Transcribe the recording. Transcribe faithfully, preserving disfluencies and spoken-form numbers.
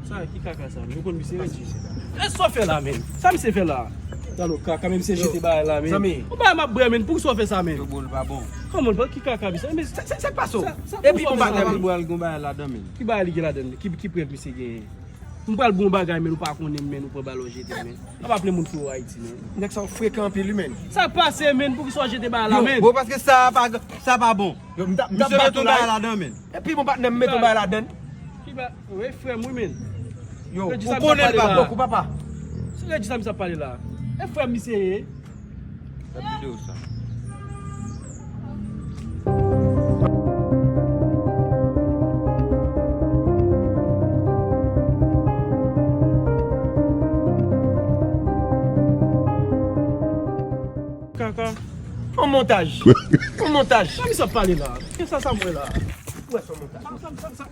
Sa ki kaka sa, men? Ou konn misye redi? E sa w fè la, men? Sa misye fè la? Tande kaka, men misye jete bagay la, men. Zanmi. Ou bagay m ap bwè, men. Poukisa w fè sa, men? Yo, bon, l pa bon. Kòman l pa? Ki kaka misye? Men sa, sa, sa k pase w? Sa, sa, epi, bon, bagay la, men. Bwè l, gon bagay ladan, men. Ki bagay li gen ladan, men? Ki, ki prèv misye genyen? M pral bon bagay, men ou pa konnen, men ou pran bal ou jete, men. Ap aple moun fou Ayiti, men. Nèg sa frekan anpil, wi, men. Sa k pase, men? Poukisa w jete bagay la, men? Yo, bon, paske sa pa, sa pa bon. Yo, m t ap, m t ap bat ou la. Misye met yon bagay ladan, men. Epi, bon, patnè m met yon bagay ladan. Ki ba-, wi, frè m, wi, men. Yo, ou konnen l pa bon, kou papa. Se Regi sa misye ap pale la. E frè m misye ye. Gad videyo sa. Kaka. On montaj. On montaj. Sa misye ap pale la? Kisa sa m wè la? Ou wè se on montaj. Sa, sa, sa, sa.